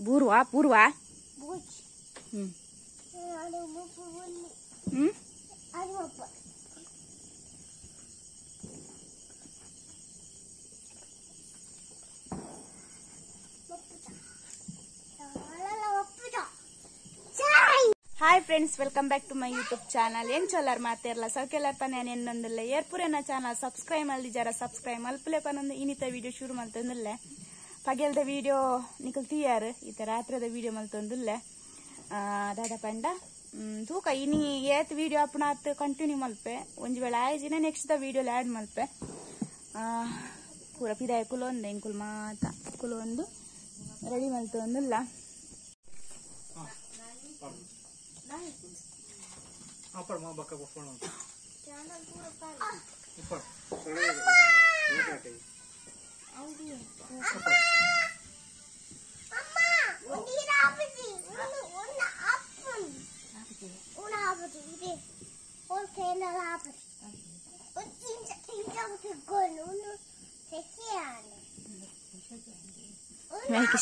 ಬೂರ್ವಾ ಪೂರ್ವಾ Hi friends, welcome back to my YouTube channel. ಎಂಚೊಲ್ಲಾರ್ ಮಾತೇರ್ಲ ಸೌಕೆಲ್ಲಾರ್ ಪನೆ ಎನ್ನೊಂದಿಲ್ಲ ಏರ್ಪುರೇನ ಚಾನಲ್ ಸಬ್ಸ್ಕ್ರೈಬ್ ಮಲ್ದಿಜಾರ ಸಬ್ಸ್ಕ್ರೈಬ್ ಮಲ್ಪುಲೆ ಪನೊಂದು ಇನ್ನಿತ ವಿಡಿಯೋ ಶುರು ಮಲ್ತೊಂದುಲ್ಲೆ. ಪಗೆಲ್ದ ವಿಡಿಯೋ ನಿಕಲ್ ತಿಯಾರ್ ಇತ್ತ ರಾತ್ರಿದ ವಿಡಿಯೋ ಮಲ್ತೊಂದುಲ್ಲೆ. ದಾದ ಪಂಡ ತೂಕ ಇನಿ ಏತ್ ವಿಡಿಯೋ ಅಪ್ಪುನಾತ್ ಕಂಟಿನ್ಯೂ ಮಲ್ಪೆ ಒಂಜಿ ವೇಳೆ ಆಯ್ಜಿನ ನೆಕ್ಸ್ಟ್ the video add ಮಲ್ಪೆ. ಪೂರ ಪಿದಾಯ ಕುಲೊಂದು ಎಂಕುಲ್ ಮಾತ ಕುಲೊಂದು ರೆಡಿ ಮಲ್ತೊಂದುಲ್ಲ.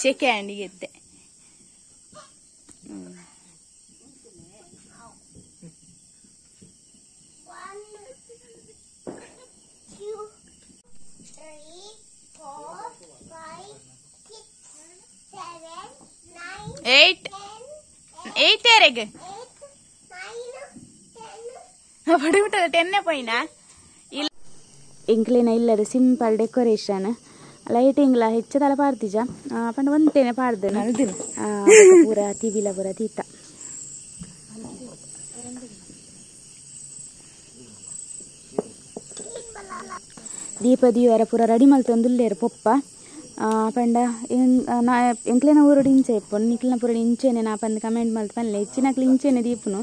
ಶೆಕೆ ಅಂಡಿಗೆ 8 8 ಏರೆಗ್ ಬಡಿಬಿಟ್ಟದ 10 ಪೋಯಿನ ಎಂಕ್ಲೇನ ಇಲ್ಲದ ಸಿಂಪಲ್ ಡೆಕೋರೇಷನ್ ಲೈಟಿಂಗ್ಲ ಹೆಚ್ಚದಲ ಪಾಡ್ದಿಜ ಪಂಡ ಒಂತೇನೆ ಪಾಡ್ದು ಪೂರ ತಿಬಿಲ ಪೂರ ತೀತ ದೀಪ ದೀವರ ಪೂರ ರೆಡಿ ಮಲ್ತೊಂದುಲ್ಲೇರು ಪೊಪ್ಪ ಪಂಡ ಎಂಕ್ಲೆನ ಊರುಡು ಇಂಚೆ ಇಪ್ಪುನು ನಿಕ್ಲೆನ ಪೂರ ಇಂಚೆನೆ ನಾ ಪಂದ್ ಕಮೆಂಟ್ ಮಲ್ತ್ ಪನ್ಲೆ ಹೆಚ್ಚಿನಕ್ಲು ಇಂಚೆನೆ ದೀಪುನು.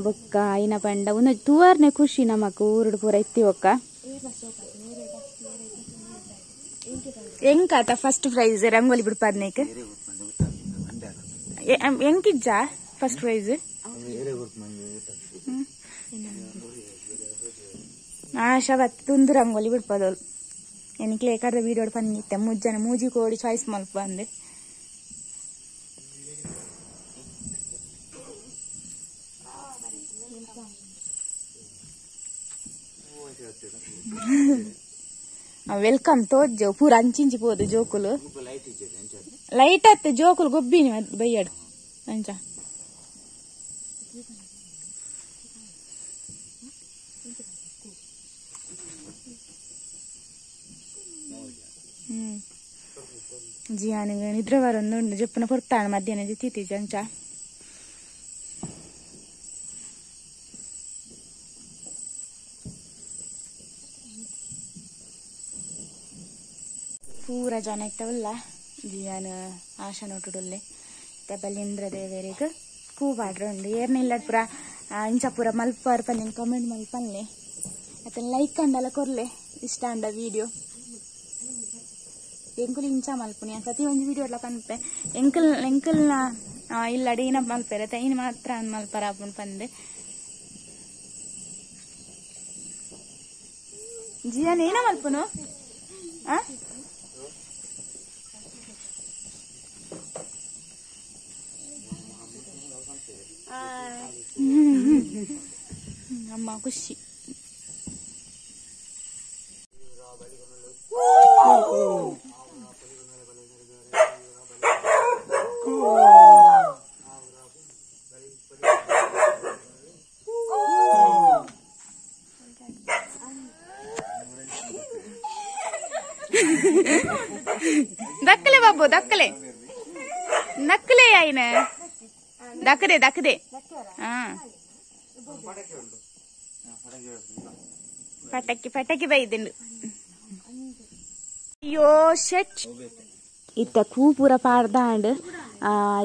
ಬೊಕ್ಕ ಐನ ಪಂಡ ಉಂದು ತೂವರ್ನೆ ಖುಷಿ ನಮಕ್ ಊರುಡು ಪೂರ ಇತ್ತಿ ಬೊಕ್ಕ. ಎಂಕಾತ ಫಸ್ಟ್ ಪ್ರೈಸ್ ರಂಗೋಲಿ ಬಿಡ್ಪಾದ್ನೇಕ್ ಎಂಕಿಜ್ಜ ಫಸ್ಟ್ ಪ್ರೈಸ್ ಆಶಾವತ್ ತುಂದು ರಂಗೋಲಿ ಬಿಡ್ಪದೋಲು. ಎನಿಕ್ಲೆ ಏಕಾದ ವೀಡಿಯೋ ಪನ್ನಿತ್ತೆ ಮುಜ್ಜನ ಮೂಜಿ ಕೋಡಿ ಚಾಯ್ಸ್ ಮಲ್ಪ ಬಂದೆ. Welcome ತೋಜ್ಜೋ ಪೂರ ಅಂಚಿಂಚಿ ಪೋದು ಜೋಕುಲು ಲೈಟ್ ಅತ್ತೆ ಜೋಕುಲು ಗೊಬ್ಬಿನಿ ಬೈಯಡು ಅಂಚ. ಜಿಯಾನಿಗೆ ನಿದ್ರೆ ಬರೊಂದು ಉಂಡು ಜಪ್ಪನ ಪೊರ್ತಾಣ ಮಧ್ಯಾಹ್ನ ತೀತಿ ಅಂಚ. ಪೂರ ಜನ ಇತ್ತವಲ್ಲ ಜಿಯಾನ ಆಶಾ ನೋಟುಡುಲ್ಲೆ ಬಲೀಂದ್ರ ದೇವರಿಗೆ ಕೂಬಾಡ್ರ ಉಂಡು ಏರ್ನ ಇಲ್ಲ ಪೂರ ಇಂಚ ಪೂರ ಮಲ್ಪಾರ್ ಪನ್ನೆ ಕಮೆಂಟ್ ಮಲ್ಪನ್ಲೆ ಅತ್ತ ಲೈಕ್ ಅಂಡಲ ಕೊರ್ಲೆ ಇಷ್ಟ ಅಂಡ ವಿಡಿಯೋ. ಎಂಕುಲು ಇಂಚ ಮಲ್ಪುನಿ ಪ್ರತಿ ಒಂದು ವಿಡಿಯೋ ಎಲ್ಲ ಪನ್ಪೆ ಎಂಕಲ್ ಎಂಕಲ್ನ ಇಲ್ಲ ಏನ ಮಲ್ಪೆರೆ ತೈನ್ ಮಾತ್ರ ಮಲ್ಪರ ಆಪುಂಡು ಪಂದೆ. ಜಿಯಾನ್ ಏನ ಮಲ್ಪುನು ಅಮ್ಮ ಖುಷಿ. ದಕ್ಕಲೆ ಬಾಬು ದಕ್ಕಲೆ ನಕ್ಕಲೆ ಆಯ್ನ ದಕ್ಕದೆ ದಕ್ಕದೆ ಪಟಕಿ ಪಟಕಿ ಬೈದಿಂಡು. ಅಯ್ಯೋ ಶೆಟ್ ಇತ್ತ ಕೂ ಪೂರ ಪಾಡ್ದಾಂಡ್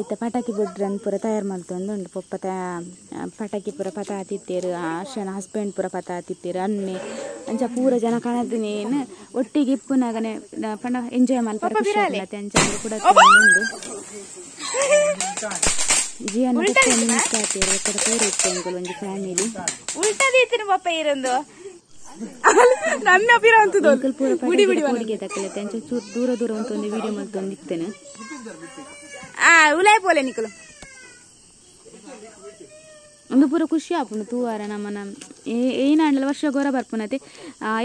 ಇತ್ತ ಪಟಾಕಿ ಬುಡ್ರನ್ ಪೂರ ತಯಾರು ಮಲ್ತೊಂದುಂಡು. ಪೊಪ್ಪ ಪಟಾಕಿ ಪೂರ ಪತ ಆತಿತ್ತೇರು ಆಶನ ಹಸ್ಬೆಂಡ್ ಪೂರ ಪತ ಆತಿತ್ತೇರು ಅನ್ನೆ ಅಂಚ ಪೂರ ಜನ ಕಾಣದಿನೇನು ಒಟ್ಟಿಗೆ ಇಪ್ಪುನಾಗನೆ ಪಂಡ ಎಂಜಾಯ್ ಮಲ್ಪರ ಖುಷಿ ಆಗುತ್ತೆ ಅಂಚ ಕೂಡ ಉಂಡು. ಜಿಯಾನ ಪೂರ ಇತ್ತು ಎಂಕುಲು ಒಂಜಿ ಫ್ಯಾಮಿಲಿ ಉಲ್ಟದೀತಿನ ಪಪ್ಪ ಇರಂದು ನನ್ನ ಪೂರ ದೂರ ದೂರ ಅಂತ ಒಂದು ವಿಡಿಯೋ ಮಲ್ತೊಂದಿತ್ತೇನೆ. ಉಲಾಯ್ ಪೋಲೆ ನಿಕುಲು ಒಂದು ಪೂರ ಖುಷಿ ಆಪುಂಡು ತೂವಾರ ನಮ್ಮನ ಏನಾಂಡಲ ವರ್ಷ ಗೊರ ಬರ್ಪುನತೆ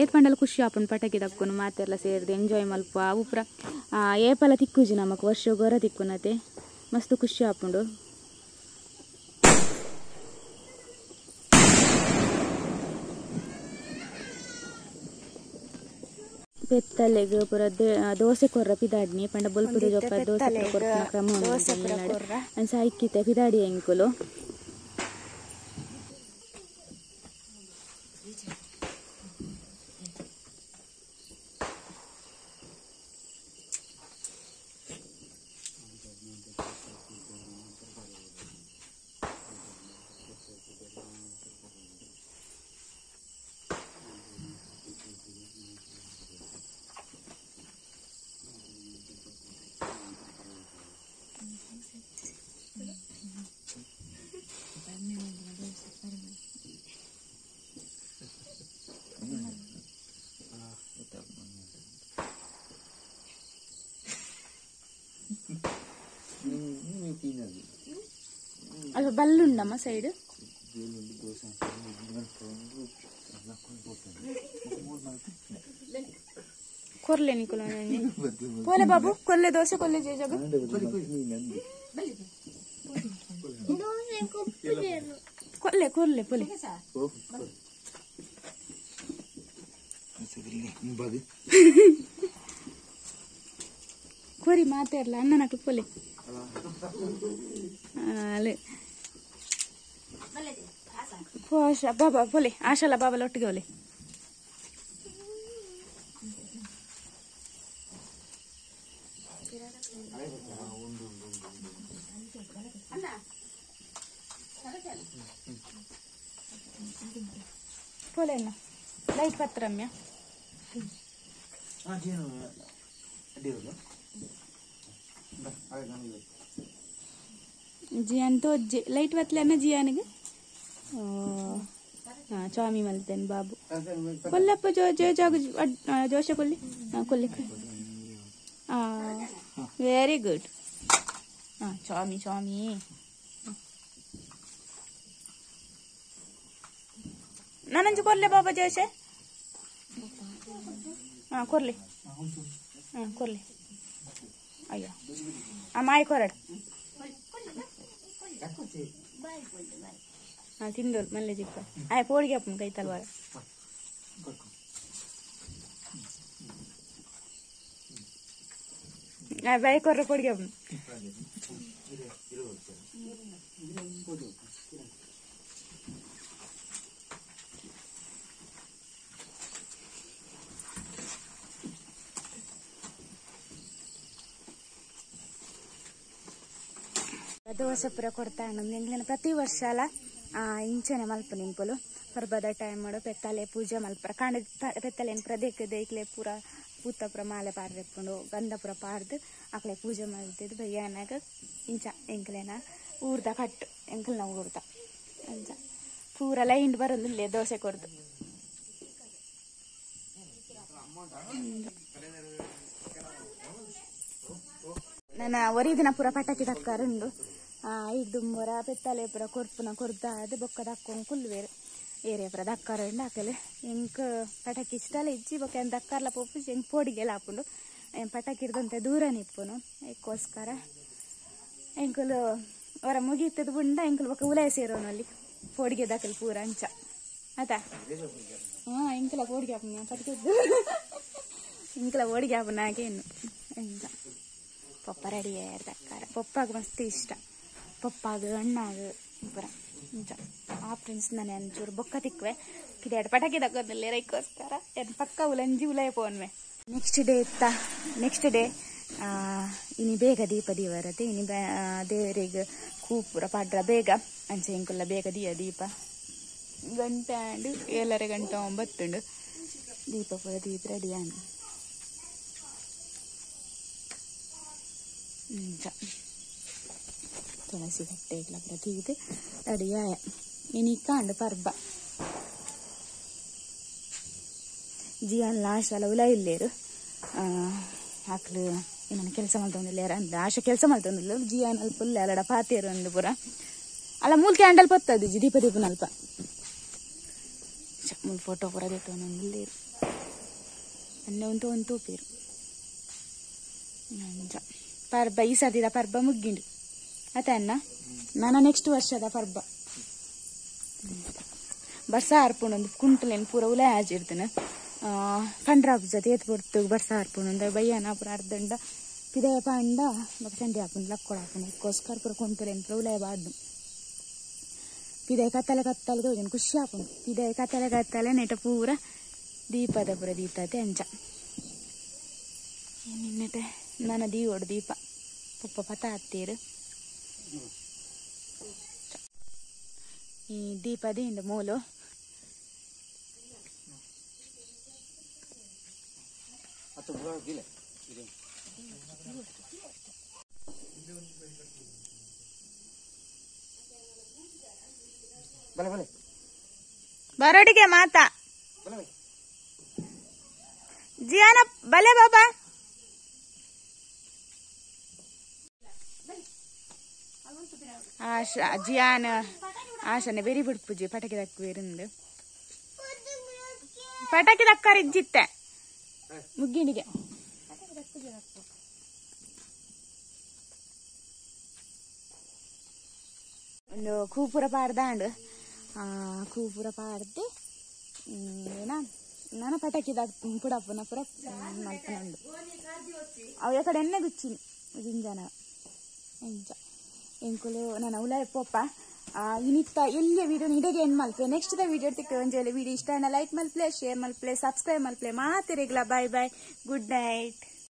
ಏತ್ ಪಂಡಲ ಖುಷಿ ಆಪುಂಡು ಪಟಾಕಿ ದಕ್ಕುನು ಮಾತೆರ್ಲ ಸೇರ್ದು ಎಂಜಾಯ್ ಮಲ್ಪ ಅವು ಪೂರ ಏಪಲ ತಿಕ್ಕುಜಿ ನಮಕ್ ವರ್ಷ ಗೊರ ತಿಕ್ಕುನತೆ ಮಸ್ತ್ ಖುಷಿ ಆಪುಂಡು. ಪೆತ್ತಲೆಗ್ ಪೂರ ದೋಸೆ ಕೊರ್ರ ಪಿದಾಡ್ನಿ ಪಂಡ ಬೊಲ್ಪುದ ಜೊಪ್ಪ ದೋಸೆ ಕೊರ್ಪುನ ಕ್ರಮ ಅಂಚ ಐಕ್ಕಿತೆ ಪಿದಾಡಿ ಎಂಕುಲು. ಅಲ್ಪ ಬಲ್ಲುಂಡಮ್ಮ ಸೈಡ್ ಕೊರ್ಲೆ ನಿಕುಲು ಪೋಲೆ ಬಾಬು ಕೊಲ್ಲೆ ದೋಸೆ ಕೊಲ್ಲೆ ಜೇಜಾಗ ಕೊಲ್ಲೆ ಕೊರ್ಲೆ ಪೋಲೆ ಕೋರಿ ಮಾತಾಡ್ಲ ಅಣ್ಣನಕ್ಲು ಪೋಲೆ ಅಲ್ಲೇ ಆಶಾ ಬಾಬಾ ಪೋಲೆ ಆಶಾಲ ಬಾಬಾ ಒಟ್ಟಿಗೆ ಒಲೆ. ಪೋಲೆ ಅಣ್ಣ ಲೈಟ್ ಪತ್ರ ರಮ್ಯ ಜಿಯಾನ್ ತೋಜ್ಜೆ ಲೈಟ್ ಬತ್ತಲೆ ಅಣ್ಣ ಜಿಯಾನಿಗೆ ಸ್ವಾಮಿ ಮಲ್ತೇನೆ ಬಾಬು ಕೊಲ್ಲಪ್ಪ ಜೋ ಜೋ ಜಾಗ ಜೋಶ ಕೊಲ್ಲಿ ಕೊಲ್ಲಿ ವೆರಿ ಗುಡ್. ಸ್ವಾಮಿ ಸ್ವಾಮಿ ನಾನಂಜು ಕೊರ್ಲೆ ಬಾಬಾ ಜೋಶೆ ಕೊರ್ಲಿ ಕೊರ್ಲಿ ಅಯ್ಯೋ ಮಾಯ ಕೊರಡ್ ತಿಂದೋಲ್ ಮಲ್ಲೆ ಜಿಪ್ಪ ಆಯ್ ಪೋಡಿಗೆ ಅಪ್ಪನ ಕೈ ತಲ್ವಾರ ಬಾಯ್ ಕೊರ್ರ ಪೋಡಿಗೆ ಅಪ್ಪನ. ದೋಸೆ ಪೂರ ಕೊಡ್ತಾ ಎಂಗ್ಲೇನ ಪ್ರತಿ ವರ್ಷ ಅಲ್ಲ ಇಂಚನೆ ಮಲ್ಪ ನಿಂಪುಲು ಪರ್ಬದ ಟೈಮ್ ಮಾಡು ಪೆತ್ತಲೆ ಪೂಜೆ ಮಲ್ಪರ ಕಾಂಡ ಪೆತ್ತಲೆ ಪ್ರದೇಕ ದೇಕ್ಲೆ ಪೂರ ಪೂತಪುರ ಮಾಲೆ ಪಾರ್ರೆಪ್ಪುಂಡು ಗಂಧಪುರ ಪಾರ್ದು ಅಕ್ಲೆ ಪೂಜೆ ಮಲ್ತಿದ್ದು ಬಯ್ಯಾನಾಗ ಇಂಚ ಎಂಕ್ಲೇನ ಊರ್ದ ಕಟ್ಟು ಎಂಕಲ್ನ ಊರ್ದ ಅಂಚ ಪೂರ ಲೈನ್ ಬರೋದಿಲ್ಲ ದೋಸೆ ಕೊರ್ದು. ನನ್ನ ಒರಿ ದಿನ ಪೂರ ಪಟಾಕಿ ದಕ್ಕಾರುಂಡು ಈಗ ದುಂಬರ ಪೆತ್ತಲೆ ಪೂರ ಕೊರ್ಪುನ ಕೊರ್ದ ಅದು ಬೊಕ್ಕ ದಕ್ಕೊಂಡು ಕುಲ್ವೇರು ಏರಿಯ ಪೂರ ದಕ್ಕಾರುಂಡು ಆಕಲೆ ಎಂಕ್ ಪಟಾಕಿ ಇಷ್ಟಲ್ಲ ಇಜ್ಜಿ ಬೊಕ್ಕ ಏನು ದಕ್ಕಾರ್ಲ ಪೋಪು ಎಂಕ್ ಪೋಡಿಗೆಲ್ಲ ಹಾಪುಂಡು ಏನು ಪಟಾಕಿ ಹಿಡ್ದಂತೆ ದೂರ ನಿಪ್ಪುನು ಅದಕ್ಕೋಸ್ಕರ ಎಂಕುಲು ಹೊರ ಮುಗೀತದ ಬುಂಡ ಎಂಕುಲು ಬೊಕ್ಕ ಉಲಾಯ ಸೇರೋನು ಅಲ್ಲಿ ಪೋಡಿಗೆ ದಾಕಲು ಪೂರ ಅಂಚ ಆತಾ ಹಾಂ ಎಂಕಲ ಪೋಡಿಗೆ ಹಾಪುನ ಪಟಾಕಿ ಎಂಕಲ ಓಡಿಗೆ ಹಾಪುನ ಹಾಗೆ ಇನ್ನು ಎಂತ ಪಪ್ಪ ರೆಡಿ ದಕ್ಕಾರ ಪಪ್ಪಾಗ ಮಸ್ತ್ ಇಷ್ಟ ಪಪ್ಪಾಗ ಅಣ್ಣಾಗ ಪೂರ ನಿಜ ಆ ಫ್ರೆಂಡ್ಸ್ ನಾನು ಒಂಚೂರು ಬೊಕ್ಕ ತಿಕ್ಕುವೆ ಕಿದೆರಡು ಪಟಾಕಿ ದಕ್ಕೋದಿಲ್ಲ ರೈಕೋಸ್ಕರ ಏನು ಪಕ್ಕ ಉಲಂಜಿ ಉಲಯ ಪೋನ್ವೆ. ನೆಕ್ಸ್ಟ್ ಡೇ ಇತ್ತ ನೆಕ್ಸ್ಟ್ ಡೇ ಇನಿ ಬೇಗ ದೀಪ ದೀವರತೆ ಇನಿ ದೇವರಿಗೆ ಕೂಪುರ ಪಾಡ್ರ ಬೇಗ ಅಂಚೆ ಇಂಕುಲ್ಲ ಬೇಗ ದೀಯ ದೀಪ ಗಂಟೆ ಆಂಡು 7:30 ಗಂಟೆ 9 ದೀಪ ಪೂರ ದೀಪ ರೆಡಿ ಆಂಡು ತುಳಸಿ ಕಟ್ಟೆ ಪ್ರತಿ ರೆಡಿಯಾಯ ಇನಿ ಕಾಂಡು ಪರ್ಬ ಜಿಯಾನ್ ಲಾಸ್ಟ್ ಅಲ್ಲ ಉಲ ಇಲ್ಲೇರು ಆಕ್ಲು ನನ್ನ ಕೆಲಸ ಮಲ್ತೊಂದಿಲ್ಲ ಅಂದ ಆಶೆ ಕೆಲಸ ಮಲ್ತೊಂದಿಲ್ಲ ಜಿಯಾನ್ ಅಲ್ಪ ಅಲ್ಲಡ ಪಾತೇರು ಅಂದು ಪೂರ ಅಲ್ಲ ಮೂಲ ಕ್ಯಾಂಡಲ್ ಪತ್ತದು ಜಿ ದೀಪ ದೀಪನಲ್ಪ ಮೂಲ ಫೋಟೋ ಪೂರ ದೇತೊಂದಿಲ್ಲ ಅನ್ನ ಒಂದು ಒಂದು ತೋಪೇರು ಅಂಚ ಪರ್ಬ ಈ ಸರ್ತಿದ ಪರ್ಬ ಮುಗ್ಗಿಂಡು ಅತ ಅನ್ನ ನಾನು ನೆಕ್ಸ್ಟ್ ವರ್ಷದ ಪರ್ಬ ಬರ್ಸ ಆರ್ಪುಂಡು ಕುಂಟಲೇನು ಪೂರ ಉಲೆ ಆಜಿರ್ತೀನಿ ಪಂಡ್ರಾಪ್ ಜೊತೆ ಏತ್ ಪೊರ್ತು ಬರ್ಸ ಆರ್ಪುಂಡು ಬಯ್ಯನ ಪೂರ ಅರ್ಧಂಡ ಪಿದಯ ಪಂಡ ಬೊಕ ಚಂಡಿ ಹಾಪುಂಡು ಲಕ್ಕೊಡ ಹಾಪುಂಡು ಅದಕ್ಕೋಸ್ಕರ ಪೂರ ಕುಂಟಲೇನು ಪೂರ ಉಲೆ ಬಾಡ್ದು ಪಿದಯ ಕತ್ತಲೆ ಕತ್ತಲೆ ತೋಜುಂಡು ಖುಷಿ ಆಪುಂಡು ಪಿದಯ ಕತ್ತಲೆ ಕತ್ತಲೆ ನೆಟ ಪೂರ ದೀಪದ ಪೂರ ದೀತತೆ ಅಂಚ ನಿನ್ನಟೆ ನನ್ನ ದೀವೋಡು ದೀಪ ಪಪ್ಪ ಪತ ಹತ್ತೀರು ಈ ದೀಪದಿಂದ ಮೂಲು ಬರೋಡಿಗೆ ಮಾತಾ ಜಿಯಾನ ಬಲೆ ಬಾಬಾ ಆಶಾ ಜಿಯಾನ ಆಶಾನೆ ಬೆರಿ ಬಿಡ್ಪುಜಿ ಪಟಾಕಿ ದಕ್ಕುವೇರಿಂದು ಪಟಾಕಿ ದಕ್ಕರಿಜ್ಜಿತ್ತೆ ಮುಗ್ಗಿಣಿಗೆ ಒಂದು ಕೂಪುರ ಪಾಡ್ದಾಂಡು ಕೂಪುರ ಪಾಡ್ದು ಏನ ನಾನು ಪಟಾಕಿ ಪುಡಪ್ಪನ ಪುರ ಮಲ್ಪನುಂಡು ಅವು ಕಡೆ ಎಣ್ಣೆ ಗುಚ್ಚಿನಿ ಜಿಂಜಾನ ಎಂಚ ಎಂಕುಲು ನನ್ನ ಉಲಾಯ ಪೋಪ ಇನಿತ್ತ ಎಲ್ಲಿಯ ವಿಡಿಯೋ ಇಡೆಗೆ ಎಂಡ್ ಮಲ್ಪೆ ನೆಕ್ಸ್ಟ್ the video ತಿಕ್ಕ ಒಂಜಿ ವಿಡಿಯೋ ಇಷ್ಟ ಲೈಕ್ ಮಲ್ಪ್ಲೆ ಶೇರ್ ಮಲ್ಪ್ಲೆ ಸಬ್ಸ್ಕ್ರೈಬ್ ಮಲ್ಪ್ಲೆ ಮಾತಿರಿಗ್ಲ. Bye bye, good night.